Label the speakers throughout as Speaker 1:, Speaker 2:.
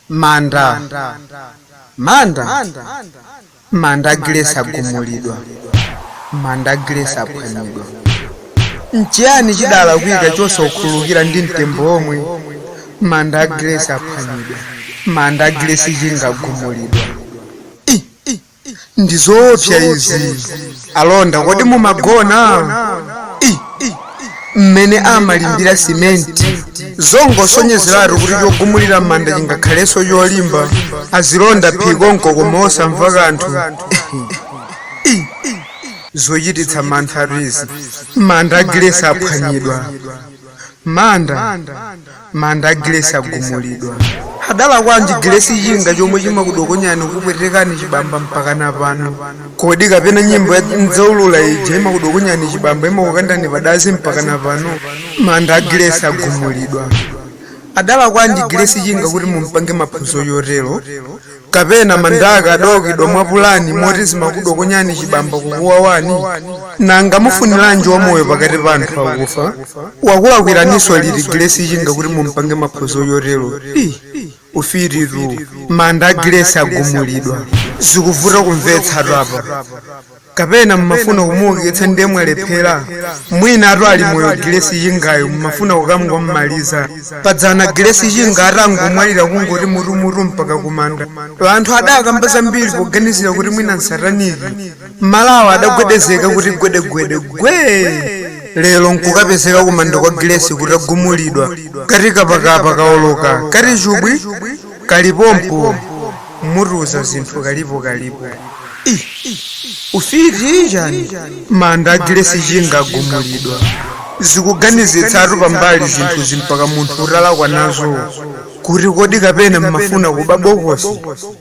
Speaker 1: Manda, manda, manda a Grace agumulidwa, manda a Grace aphwanyidwa. Nchiyani chidalakwika chosakhululukira ndi mtembo omwe? Manda a Grace aphwanyidwa, manda a Grace Chinga agumulidwa. Ih, ndi zoopsa izi. Alonda, kodi mumagona? Ih, mmene amalimbira simenti zongosonyezeratu kuti chogumulira manda chingakhalenso cholimba. Azilonda phikonko koma osamva kanthu. Ih, zochititsa mantha izi. Manda a Grace aphwanyidwa, manda, manda a Grace agumulidwa. Adalakwanji Grace Chinga chomwe chimakudokonyani, kupwetekani chibamba mpakana pano? Kodi kapena nyimbo ya Nzaulula ija imakudokonyani chibamba, imakukandani padazi mpakana pano? Manda a Grace agumulidwa. Adalakwanji Grace Chinga kuti mumpange maphunzo yotero? Kapena mandaka adawakidwa mwa pulani moti zimakudokonyani chibamba, kukuwawani? Nanga mufuniranji wamoyo pakati pa anthu akufa? Wakulakwiraninso liti Grace Chinga kuti mumpange maphunzo yotero? Ih, ufititu. Manda a Grace agumulidwa, zikuvuta kumvetsa apa. Kapena mmafuna kumuukitsa ndiye mwalephera? Mwina atu ali moyo Grace Chingayo, mmafuna kukamngomaliza. Padzana Grace Chinga atangomwalira, kungoti mutumutu mpaka kumanda, anthu adakamba zambiri poganizira kuti mwina nsataniki. Malawa adagwedezeka kuti gwedegwede gwe. Lero nkukapezeka kumanda kwa Grace kutagumulidwa, kati kapakapa kaoloka, kati chubwi kalipompo. Mutuza zinthu kalipo kalipo. Ih, ufiti chani? Manda a Grace Chinga agumulidwa, zikuganizitsatu pambali zinthuzi mpaka munthu utalakwa nazo kuti kodi kapena mmafuna kuba bokosi?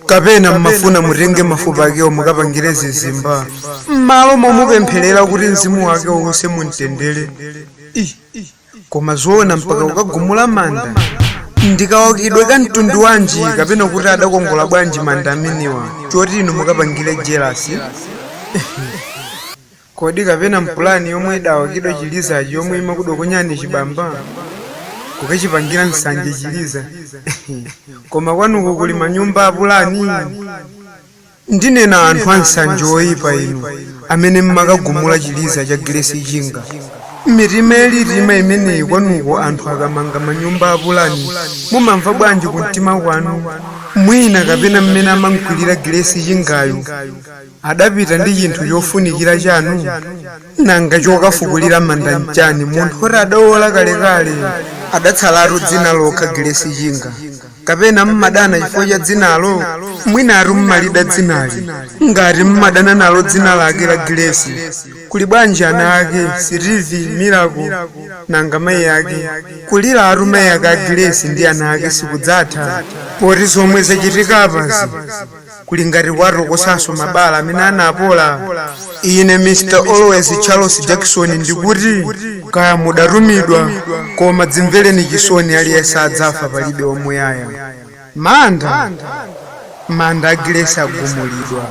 Speaker 1: Kapena mmafuna mutenge mafupa akewo mukapangire zizimba m'malo momupempherera kuti mzimu wake uwuse mumtendere? Ih, koma zoona mpaka kukagumula manda? Ndikawakidwe ka mtundu wanji, kapena kuti adakongola bwanji manda amenewa choti inu mukapangire jealous? Kodi kapena mpulani yomwe idawakidwa chilizachi yomwe imakudokonyani chibamba, kukachipangira nsanje chiliza? Koma kwanuko kuli manyumba apulani? Ndinena anthu ansanje oyipa inu amene mmakagumula chiliza cha Grace Chinga, mitima ilitima imeneyi, kwanuko anthu akamanga manyumba apulani mumamva bwanji kumtima kwanu? Mwina kapena mmene amankwirira Grace Chingayo adapita ndi chinthu chofunikira chanu? Nanga chokafukulira manda mchani munthu oti adawola kalekale, adatsalatu dzina lokha Grace Chinga? Kapena mmadana chifukwa cha dzinalo? Mwinatu mmalida dzinali. Ngati mmadana nalo dzina lake la Grace, kuli bwanji ana ake, Steve, Miracle? Nanga mayi ake? Kuliratu mayi ake a Grace ndi ana ake sikudzatha, poti zomwe zachitika apazi kuli ngati kwatokosanso mabala amene anapola. Ine Mr Always Charles Jackson ndikuti kaya mudatumidwa, koma dzimvereni chisoni. Aliyense adzafa, palibe wamuyaya. Manda, manda a Grace agumulidwa.